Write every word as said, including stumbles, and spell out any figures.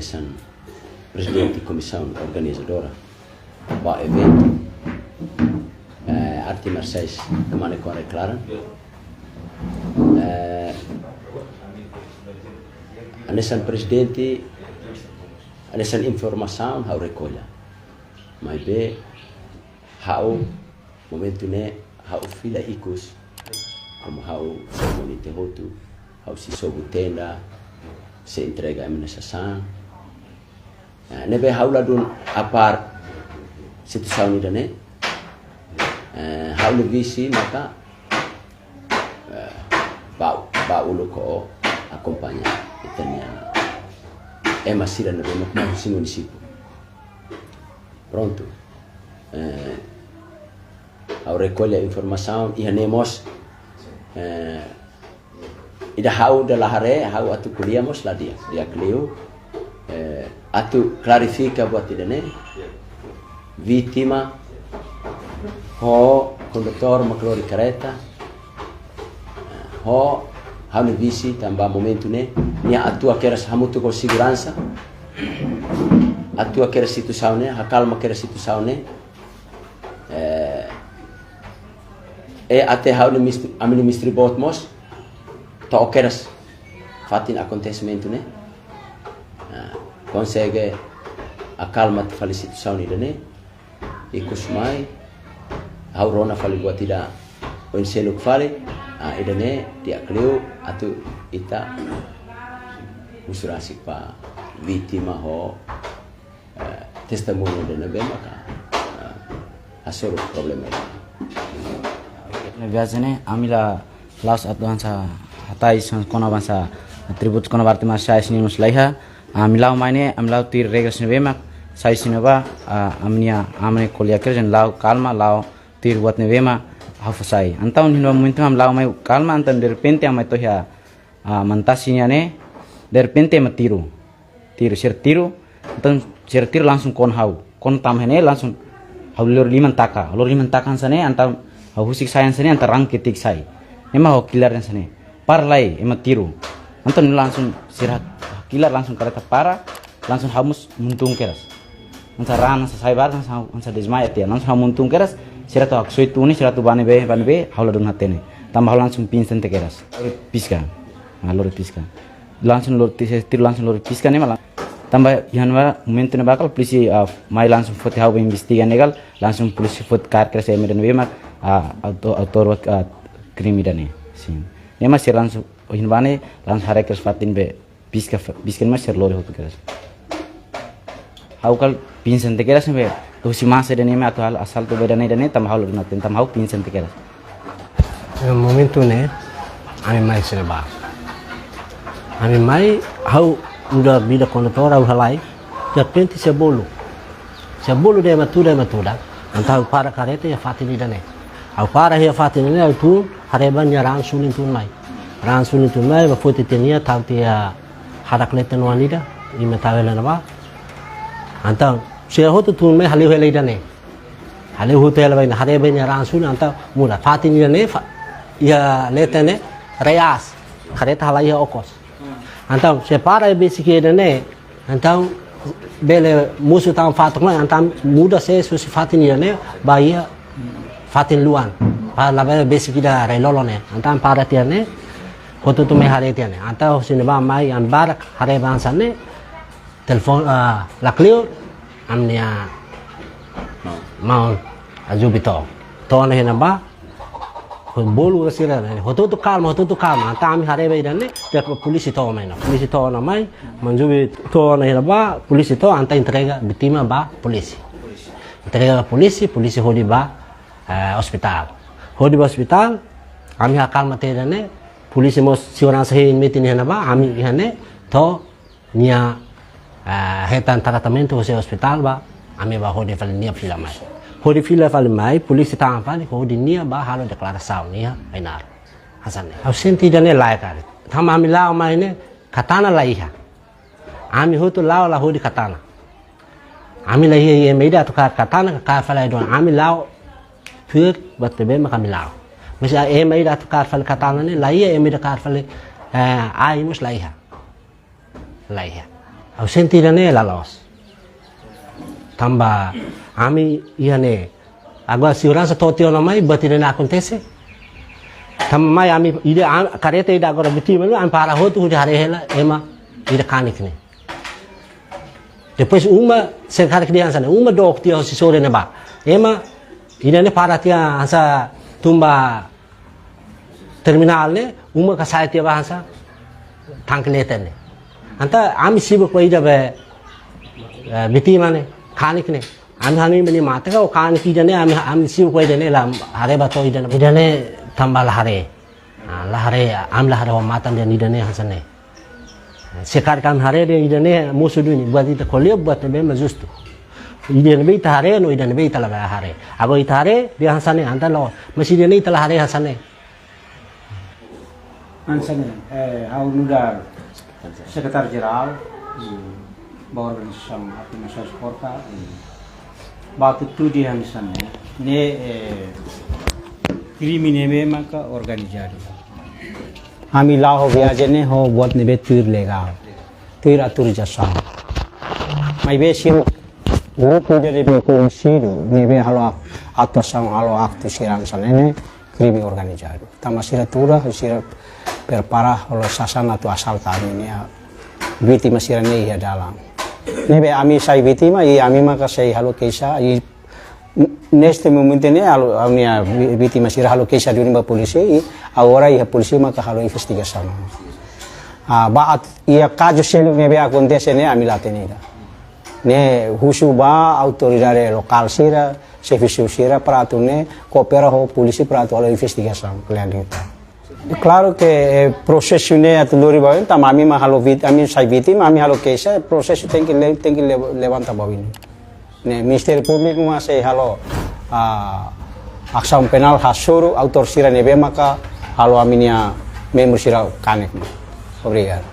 Hanesan prezidente komisaun organizadora ba eventu, eh, arte marsiais Kmane Koan Rai Klaran. Eh, hanesan prezidente, hanesan informasaun ha'u rekolla. Maibé ha'u momentu ne'e ha'u fila ikus, komu ha'u sei moni tiha hotu, ha'u sei sobu tenda, sei entrega ema nia sasán. Eh, ne'ebé ha'u ladún a par situasaun ida-ne'e. Eh, ha'u-nia vise maka, eh, ba, ba uluk akompaña ita-nia ema sira ne'ebé mak mai husi munisípiu. Prontu. Eh, ha'u rekolla informasaun, iha ne'e mós, eh, ida ha'u dala haree, ha'u atu ko'alia mós la di'ak, di'ak liu. Eh, atu klarifika buat ida-ne'e. Vítima ho kondutór mak lori kareta. Ho ha'u-nia vise tanba momentu ne'e, nia atua kedas hamutuk ho seguransa. Atua kedas situasaun ne'e, hakalma kedas situasaun ne'e. Eh, eh, até ha'u-nia mistri, ami-nia mistri boot mós to'o kedas fatin akontesimentu ne'e. Ah, konsege akalma fali situasaun ida-ne'e. Ikus mai, ha'u rona fali buat ida oin seluk fali, ah, ida-ne'e di'ak liu atu ita husu rasik ba vítima ho, eh, testemuña ida ne'ebé maka, eh, hasoru problema ida. Ne'e biasa ne'e, ami la la'ós atu hanesan hatais hanesan kona-ba hanesan atributu kona-ba arte marsiais nian mós la iha. Ami la'o mai ne'e, ami la'o tuir regras ne'ebé mak sai husi ne'ebá, ah, ami-nia, ami-nia ko'alia kedas, la'o kalma, la'o tuir buat ne'ebé mak ha'u fó sai. Entaun iha ne'ebá momentu ami la'o mai kalma, entaun derrepente ami mai to'o iha, ah, Mantasi nian ne'e, derrepente ema tiru. Tiru, sira tiru, entaun sira tiru langsung kona ha'u. Kona tama iha ne'e langsung ha'u lori liman taka. Lori liman taka hanesan ne'e, entaun ha'u husik sai hanesan ne'e, entaun raan ketik sai. Ema ha'u kilar hanesan ne'e. Para lai, ema tiru. Entaun langsung sira kilar langsung kareta para, langsung ha'u mós muntun kedas. Hanesan raan hanesan sai barak, hanesan, hanesan desmaia tiha. Langsung ha'u muntun kedas, sira atu haksoit tuni, sira atu bá ne'ebé, bá ne'ebé, ha'u ladún hatene. Tanba ha'u langsung pingsan tiha kedas. Piska. Ah, lori piska. Langsung lori ti-, tiru langsung lori piska ne'e malah. Tanba iha ne'ebá momentu ne'ebá kala polísia, ah, mai langsung foti ha'u ba investiga ne'e kala, langsung polísia foti kaer kedas ema ida ne'ebé mak, ah, auto-, autór, ah, krime ida-ne'e. Sin. Ne'e mak sira langsung, oh, iha ne'ebá ne'e, langsung haree kedas fatin be piska, piska ne'e mak sira lori hotu kedas. Ha'u kala pingsan tiha kedas ne'ebé, husi masa ida-ne'e mak atu halo asaltu ba ida-ne'e, ida-ne'e, tanba ha'u ladún hatene, tanba ha'u pingsan tiha kedas. Eh, momentu ne'e, ami mai husi ne'ebá. Ami mai, ha'u nu'udar vida kondutór, ha'u halai, derrepente sira bolu. Sira bolu dehan ema tuda, ema tuda. Entaun ha'u para kareta iha fatin ida-ne'e. Ha'u para iha fatin ida-ne'e, ha'u tun, haree ba nia raan sulin tun mai. Raan sulin tun mai, bá foti tiha nia, tau tiha hadak leten oan ida, imi tau hela ne'ebá. Entaun, sira hotu tun mai, hale'u hela ida-ne'e. Hale'u hotu hela ba ida-ne'e, haree ba nia raan sulin, entaun muda. Fatin ida-ne'e, fa-, iha leten ne'e, rai aas. Kareta halai iha okos. Entaun, sira para iha besik ida-ne'e, entaun, bele mosu tan fatuk mai, entaun muda sees husi fatin ida-ne'e, ba iha fatin luan. Para labele besik ida rai-lolon ne'e. Entaun para tiha ne'e, hotu-hotu mai haree tiha ne'e. Entaun husi ne'ebá mai ami barak haree ba hanesan ne'e, telefone, ah, la kleur, ami-nia maun Ajubi to'o. To'o ona iha ne'ebá, ho bolu sira ne'e. Hotu-hotu kalma, hotu-hotu kalma. Entaun ami haree ba ida-ne'e, tiha polísia to'o mai ona. Polísia to'o ona mai, maun Ajubi to'o ona iha ne'ebá, polísia to'o, entaun entrega vítima ba polísia. Entrega ba polísia, polísia hodi ba, eh, ospitál. Hodi ba ospitál, ami hakalma tiha ida-ne'e, polísia mós seguransa hein metin iha ne'ebá, ami iha ne'e, to'o nia, eh, hetan tratamentu husi ospitál ba, ami bá hodi fali nia fila mai. Hodi fila fali mai, polísia tama fali, hodi nia bá halo deklarasaun iha Ainaro. Hanesan ne'e. Ha'u sente ida-ne'e lae karik. Tanba ami la'o mai ne'e, katana la iha. Ami hotu la'o la hodi katana. Ami la iha ema ida atu kaer katana, ka kaer fali ai-doan. Ami la'o, pur, buat ne'ebé mak ami la'o. Mas ema ida atu kaer fali katana ne'e, la iha ema ida kaer fali, eh, ai mós la iha. La iha. Ha'u sente ida-ne'e la loos. Tanba ami iha ne'e. Agora seguransa to'o tiha ona mai, buat ida-ne'e akontese. Tanba mai ami ida, am-, kareta ida agora vítima ne'e, ami para hotu hodi haree hela ema ida kanek ne'e. Depois uma, se karik dia hanesan ne'e, uma dook tiha husi sorin ne'ebá. Ema, ida-ne'e para tiha hanesan tun ba terminál ne'e, uma ka sa'e tiha ba hanesan tanki leten ne'e. Entaun ami sibuk ba ida be, eh, vítima ne'e, kanek ne'e. Ami hanoin ba nia mate ka, o kanek ida-ne'e, ami, ami sibuk ba ida-ne'e la haree ba to'o ida-ne'e. Ida-ne'e tanba la haree. Ah, la haree, ami la haree ho matan dehan ida-ne'e hanesan ne'e. Se karik ami haree dehan ida-ne'e mosu duni, buat ita ko'alia, buat ne'ebé mak justu. Ida ne'ebé ita haree, no ida ne'ebé ita la bele haree. Agora ita haree dehan hanesan ne'e, entaun loos. Mas ida-ne'e ita la haree hanesan ne'e. Hanesan ne'e, eh, ha'u nu'udar Sekretáriu Jerál, hmm, ba organizasaun Arti Marsiál Esporta, hmm, ba tutu dehan hanesan ne'e, ne'e, eh, krime ne'ebé maka organizadu. Ami la'o ho viajen ne'e ho buat ne'ebé tuir legál, tuir autorizasaun. Maibé sira grupu ida ne'ebé koñesidu, ne'ebé halo ak-, atuasaun, halo aktu sira hanesan ne'e, ne'e krime organizadu. Tanba sira tuur, sira prepara halo sasán atu asalta ami-nia vítima sira-ne'e iha dalan. Ne'ebé ami sai vítima, i ami maka sei halo keixa, i neste momento ne'e halo, ami-nia vi-, vítima sira halo keixa duni ba polísia, i agora iha polísia maka halo investigasaun. Ah, ba at-, iha kazu seluk ne'ebé akontese ne'e ami la hatene ida. Ne'e husu ba autoridade lokál sira, servisu sira para atu ne'e koopera ho polísia para atu halo investigasaun kle'an liután. Klaru ke, eh, prosesu ne'e atu lori ba oin, tanba ami mak halo vít-, ami sai vítima, ami halo keixa, prosesu tenke le-, tenke le-, levanta ba oin. Ne'e Ministériu Públiku mak sei halo, ah, asaun penál hasoru autór sira ne'ebé maka halo ami-nia membru sira kanek. Obrigadu.